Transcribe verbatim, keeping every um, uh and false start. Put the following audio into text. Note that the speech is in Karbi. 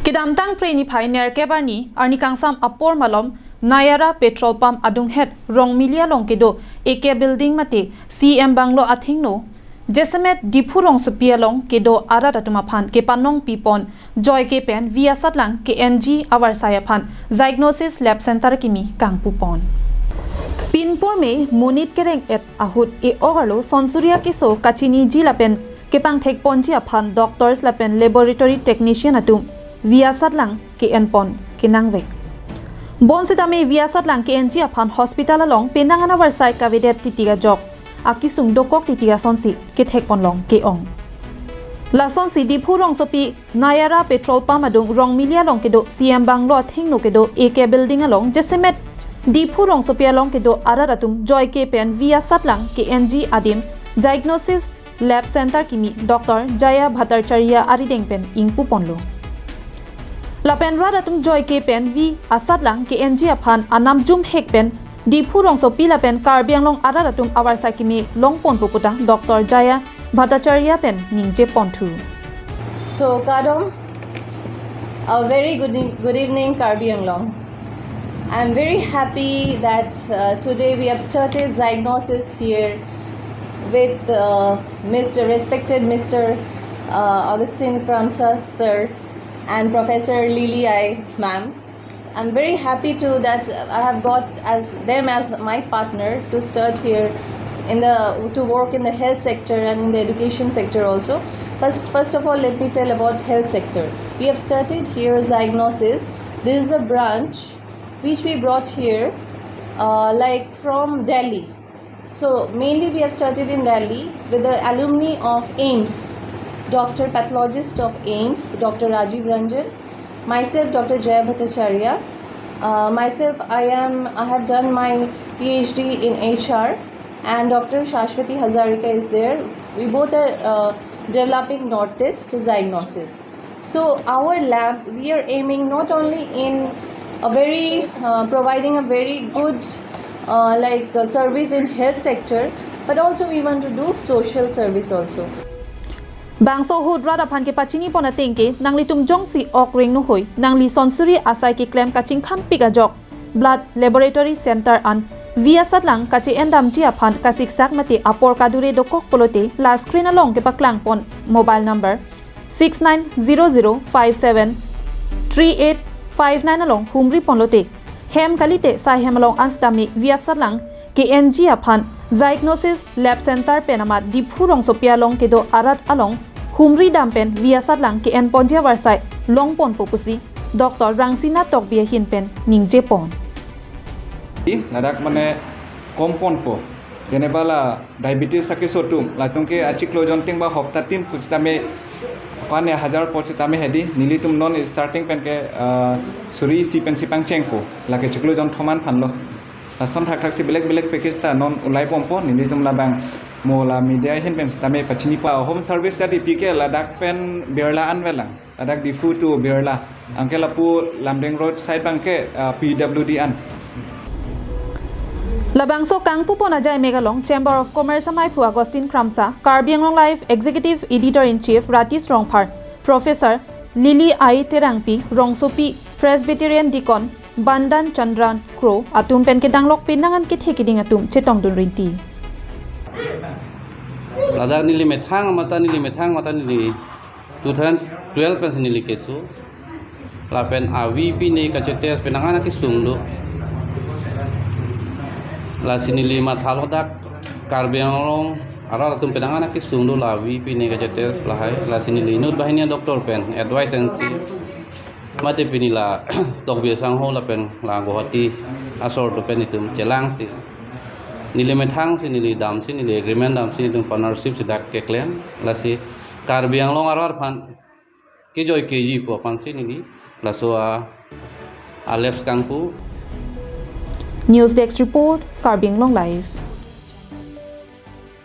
Kedamtang Phre niphai nerkep arni arni kangsam apor malom Nayara petrol pump adunghet Rongmili along kedo A K building mate C M bungalow athengno jasemet Diphu rongsopi along kedo arat atum aphan kepanong pipon joike pen vi asatlang ke-enji avarsai aphan diagnosis lab center kimi kangpupon. Pinpur me monit kereng et ahut e-ok arlo sonsuri akeso kachiniji lapen kepangthekponji aphan doctors lapen laboratory technician atum vi asatlang ke-enpon kenangvek. Bonsitame vi asatlang ke-enji aphan hospital along penang an avarsai kavedet titik ajok akesung dokok titik asonsi kethekponlong ke-ong. Lasonsi Diphu rongsopi Nayara petrol pump adung Rongmili along kedo C M bungalow athengno kedo A K building along jasemet Diphu rongsopi along kedo arat atum joike pen vi asatlang ke-enji adim diagnosis lab center kimi Doctor Jaya Bhattacharya arideng pen ingpuponlo. Lapen rat atum joike pen vi asatlang ke-enji aphan anam jumhek pen Diphu rongsopi lapen Karbi Anglong arat atum avarsai kimi longponpo putang Doctor Jaya Bhattacharya pen ningjeponthu. So, Kadom, a very good e- good evening, Karbi Anglong. I'm very happy that uh, today we have started diagnosis here with uh, Mister respected Mister uh, Augustine Kramsa sir and Professor Lily Ai ma'am. I'm very happy to that I have got as them as my partner to start here in the to work in the health sector and in the education sector also. First, first of all, let me tell about health sector. We have started here diagnosis. This is a branch which we brought here, uh, like from Delhi. So mainly we have started in Delhi with the alumni of AIIMS, doctor pathologist of AIIMS, Doctor Rajiv Ranjan, myself, Doctor Jaya Bhattacharya. Uh, myself, I am I have done my PhD in H R, and Doctor Shashwati Hazarika is there. We both are uh, developing Northeast diagnosis. So our lab, we are aiming not only in a very uh, providing a very good uh, like uh, service in health sector, but also we want to do social service also. Bangso ahut rat aphan kepachinipon ateng ke nanglitum jongsi ok rengno hoi nangli sonsuri asai keklem kachingkhampik ajok blood laboratory center an vi asatlang kache-endamji aphan kasiksak mate apor kadure dokok pulote la screen along kepaklangpon mobile number six nine zero zero five seven three eight five nine along humriponlote hem kalite sai hem along anstami vi asatlang ke-enji aphan diagnosis lab center pen amat Diphu rongsopi along kedo arat along humridam pen vi asatlang ke-enponji avarsai longponpo pusi Doctor Rangsina Tokbi ahin pen ningjepon. Ladak mane komponpo. Jeneba la diabetes akeso atum, latum ke achiklo jon ting ba hopta tin pusitame, apane hajar pusitame hedi, nelitum non starting pen ke uh, suri isi pensi pangchengpo, lake chiklo jon thoman aphanlo. Lason thakthak si belek belek package ta non ulai pompo, nelitum labang mo la media ahin pen sitame pachinipo. Home service jadi pike ladak pen Birla anvelang. Ladak Diphu to Birla. Anke lapu Lumding Road side abangke uh, P W D an. Labangso kangpupon ajai mek along Chamber of Commerce amaiphu Augustine Kramsa, Karbi Anglong Live Executive Editor in Chief Ratish Rongphar, Professor Lily Ai Terangpi, Rongsopi Presbyterian Deacon Bandan Chandran Kro atum pen kedanglok penang an kethe keding atum chetongdun rinti. Ladak neli methang mata neli methang mata neli two thousand twelve pensi neli keso. Lapen avi pine kache test penang an akesung do. Lasi neli mathalo dak Karbi Anglong arat atum penang an akesung do la avi pine kache test lahai. Lasi neli inut banghini doctor pen advice ensi mate pini la Tokbi asangho lapen la Guwahati asor atum pen itum chelangsi neli methangsi neli damsi neli agreement damsi itum partnership si dak keklem lasi Karbi Anglong arat aphan kejoikeji pu aphansi neli laso a, a labs kangpu. News Desk Report, Karbi Anglong Live.